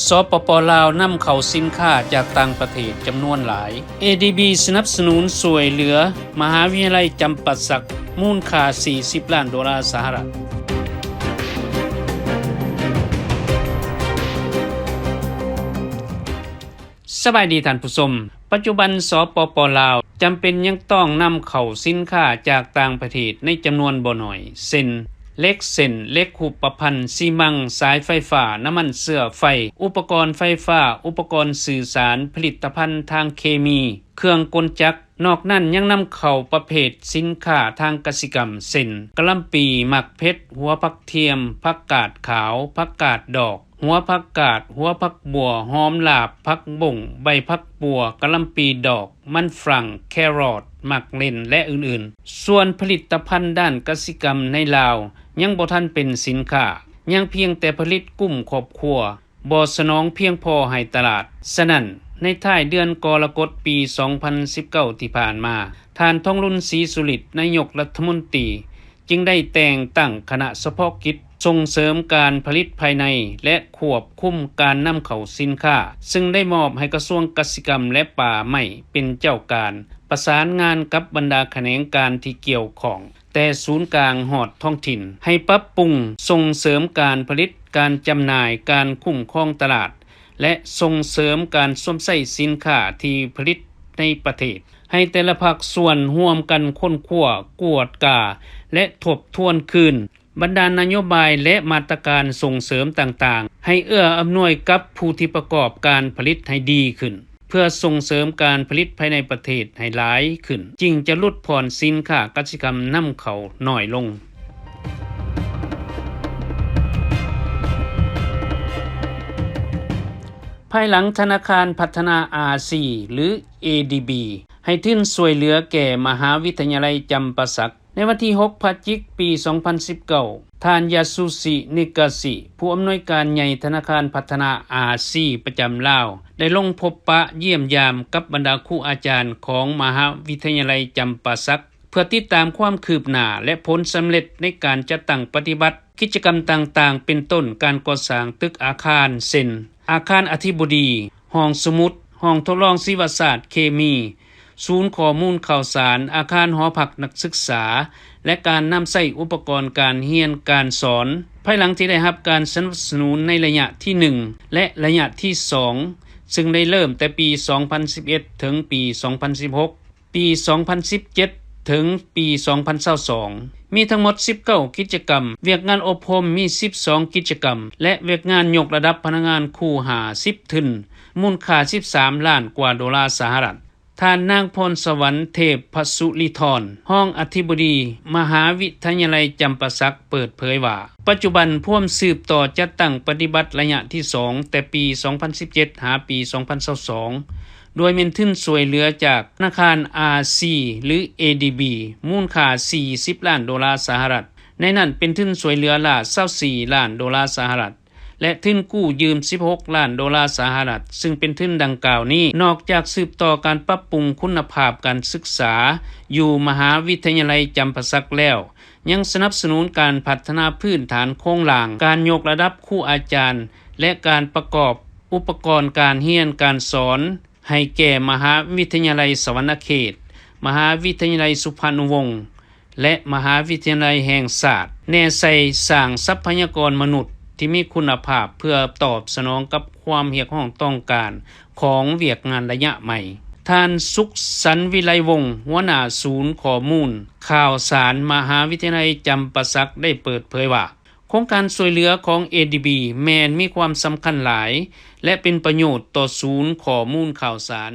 ສປປ ລາວ ນຳເຂົ້າສິນຄ້າຈາກຕ່າງປະເທດຈຳນວນຫຼາຍ. ເອດີບີ ສະໜັບສະໜູນຊ່ວຍເຫຼືອມະຫາວິທະຍາໄລຈຳປາສັກ ມູນຄ່າສີ່ສິບລ້ານໂດລາສະຫະລັດ. ສະບາຍດີທ່ານຜູ້ຊົມ. ປັດຈຸບັນ ສປປ ລາວ ຈຳເປັນຍັງຕ້ອງນຳເຂົ້າສິນຄ້າຈາກຕ່າງປະເທດໃນຈຳນວນບໍ່ໜ້ອຍ ເຊັ່ນ ເຫຼັກເສັ້ນ, ເຫຼັກຮູບປະພັນ, ຊີມັງ, ສາຍໄຟຟ້າ, ນ້ຳມັນເຊື້ອໄຟ, ອຸປະກອນໄຟຟ້າ, ອຸປະກອນສື່ສານ, ຜະລິດຕະພັນທາງເຄມີ, ເຄື່ອງກົນຈັກ. ນອກນັ້ນຍັງນຳເຂົ້າປະເພດສິນຄ້າທາງກະສິກຳ ເຊັ່ນ ກະຫຼ່ຳປີ, ໝາກເຜັດ, ຫົວຜັກທຽມ, ຜັກກາດຂາວ, ຜັກກາດດອກ, ຫົວຜັກກາດ, ຫົວຜັກບົ່ວ, ຫອມລາບ, ຜັກບົ້ງ, ໃບຜັກບົ່ວ, ກະຫຼ່ຳປີດອກ, ມັນຝຣັ່ງ, ແຄຣອດ, ໝາກເລັ່ນ ແລະ ອື່ນໆ. ສ່ວນຜະລິດຕະພັນດ້ານກະສິກຳໃນລາວຍັງບໍ່ທັນເປັນສິນຄ້າ, ຍັງພຽງແຕ່ຜະລິດກຸ້ມຄອບຄົວ, ບໍ່ສະໜອງພຽງພໍໃຫ້ຕະຫຼາດ. ສະນັ້ນ, ໃນທ້າຍເດືອນກໍລະກົດປີສອງພັນສິບເກົ້າທີ່ຜ່ານມາ, ທ່ານ ທອງລຸນ ສີສຸລິດ ນາຍົກລັດຖະມົນຕີ ຈຶ່ງໄດ້ແຕ່ງຕັ້ງຄະນະສະເພາະກິດສົ່ງເສີມການຜະລິດພາຍໃນ ແລະ ຄວບຄຸມການນຳເຂົ້າສິນຄ້າ, ຊຶ່ງໄດ້ມອບໃຫ້ກະຊວງກະສິກຳ ແລະ ປ່າໄມ້ເປັນເຈົ້າການ, ປະສານງານກັບບັນດາຂະແໜງການທີ່ກ່ຽວຂ້ອງ, ແຕ່ສູນກາງຮອດທ້ອງຖິ່ນ ໃຫ້ປັບປຸງສົ່ງເສີມການຜະລິດ, ການຈຳໜ່າຍ, ການຄຸ້ມຄອງຕະຫຼາດ ແລະ ສົ່ງເສີມການຊວມໃຊ້ສິນຄ້າທີ່ຜະລິດໃນປະເທດ, ໃຫ້ແຕ່ລະພາກສ່ວນຮ່ວມກັນຄົ້ນຄວ້າ, ກວດກາ ແລະ ທົບທວນຄືນບັນດານະໂຍບາຍ ແລະ ມາດຕະການສົ່ງເສີມຕ່າງໆ, ໃຫ້ເອື້ອອຳນວຍກັບຜູ້ທີ່ປະກອບການຜະລິດໃຫ້ດີຂຶ້ນ, ເພື່ອສົ່ງເສີມການຜະລິດພາຍໃນປະເທດໃຫ້ຫຼາຍຂຶ້ນ, ຈຶ່ງຈະຫຼຸດຜ່ອນສິນຄ້າກະສິກຳນຳເຂົ້າໜ້ອຍລົງ. ພາຍຫຼັງທະນາຄານພັດທະນາອາຊີ ຫຼື ເອດີບີ ໃຫ້ທຶນຊ່ວຍເຫຼືອແກ່ມະຫາວິທະຍາໄລຈຳປາສັກ, ໃນວັນທີຫົກ ພະຈິກ ປີສອງພັນສິບເກົ້າ, ທ່ານ ຢາສຸຊິ ນິກາຊິ ຜູ້ອຳນວຍການໃຫຍ່ທະນາຄານພັດທະນາອາຊີປະຈຳລາວ ໄດ້ລົງພົບປະຢ້ຽມຢາມກັບບັນດາຄູອາຈານຂອງມະຫາວິທະຍາໄລຈຳປາສັກ ເພື່ອຕິດຕາມຄວາມຄືບໜ້າ ແລະ ຜົນສຳເລັດໃນການຈັດຕັ້ງປະຕິບັດກິດຈະກຳຕ່າງໆ ເປັນຕົ້ນການກໍ່ສ້າງຕຶກອາຄານ ເຊັ່ນ ອາຄານອະທິບໍດີ, ຫ້ອງສະໝຸດ, ຫ້ອງທົດລອງຊີວະສາດເຄມີ, ສູນຂໍ້ມູນຂ່າວສານ, ອາຄານຫໍພັກນັກສຶກສາ ແລະ ການນຳໃຊ້ອຸປະກອນການຮຽນການສອນ, ພາຍຫຼັງທີ່ໄດ້ຮັບການສະໜັບສະໜູນໃນໄລຍະທີໜຶ່ງ ແລະ ໄລຍະທີສອງ ຊຶ່ງໄດ້ເລີ່ມແຕ່ປີສອງພັນສິບເອັດ ເຖິງປີສອງພັນສິບຫົກ, ປີສອງພັນສິບເຈັດ ເຖິງປີສອງພັນຊາວສອງ ມີທັງໝົດສິບເກົ້າກິດຈະກຳ, ວຽກງານອົບຮົມມີສິບສອງກິດຈະກຳ ແລະ ວຽກງານຍົກລະດັບພະນັກງານຄູຫ້າສິບທຶນ, ມູນຄ່າສິບສາມລ້ານກວ່າໂດລາສະຫະລັດ. ທ່ານນາງ ພອນສະຫວັນ ເທບພະສຸລິທອນ ຮອງອະທິບໍດີມະຫາວິທະຍາໄລຈຳປາສັກ ເປີດເຜີຍວ່າ ປັດຈຸບັນພວມສືບຕໍ່ຈັດຕັ້ງປະຕິບັດໄລຍະທີສອງ ແຕ່ປີສອງພັນສິບເຈັດ ຫາປີສອງພັນຊາວສອງ ໂດຍແມ່ນທຶນຊ່ວຍເຫຼືອຈາກທະນາຄານອາຊີ ຫຼື ເອດີບີ ມູນຄ່າສີ່ສິບລ້ານໂດລາສະຫະລັດ, ໃນນັ້ນເປັນທຶນຊ່ວຍເຫຼືອລ້າຊາວສີ່ລ້ານໂດລາສະຫະລັດ ແລະ ທຶນກູ້ຢືມສິບຫົກລ້ານໂດລາສະຫະລັດ, ຊຶ່ງເປັນທຶນດັ່ງກ່າວນີ້ ນອກຈາກສືບຕໍ່ການປັບປຸງຄຸນນະພາບການສຶກສາຢູ່ມະຫາວິທະຍາໄລຈຳປາສັກແລ້ວ, ຍັງສະໜັບສະໜູນການພັດທະນາພື້ນຖານໂຄງລ່າງ, ການຍົກລະດັບຄູອາຈານ ແລະ ການປະກອບອຸປະກອນການຮຽນການສອນໃຫ້ແກ່ມະຫາວິທະຍາໄລສະຫວັນນະເຂດ, ມະຫາວິທະຍາໄລສຸພານຸວົງ ແລະ ມະຫາວິທະຍາໄລແຫ່ງຊາດ, ແນໃສ່ສ້າງຊັບພະຍາກອນມະນຸດທີ່ມີຄຸນນະພາບ ເພື່ອຕອບສະໜອງກັບຄວາມຮຽກຮ້ອງຕ້ອງການຂອງວຽກງານໄລຍະໃໝ່. ທ່ານ ສຸກສັນ ວິໄລວົງ ຫົວໜ້າສູນຂໍ້ມູນຂ່າວສານມະຫາວິທະຍາໄລຈຳປາສັກ ໄດ້ເປີດເຜີຍວ່າ ໂຄງການຊ່ວຍເຫຼືອຂອງ ເອດີບີ ແມ່ນມີຄວາມສຳຄັນຫຼາຍ ແລະ ເປັນປະໂຫຍດຕໍ່ສູນຂໍ້ມູນຂ່າວສານ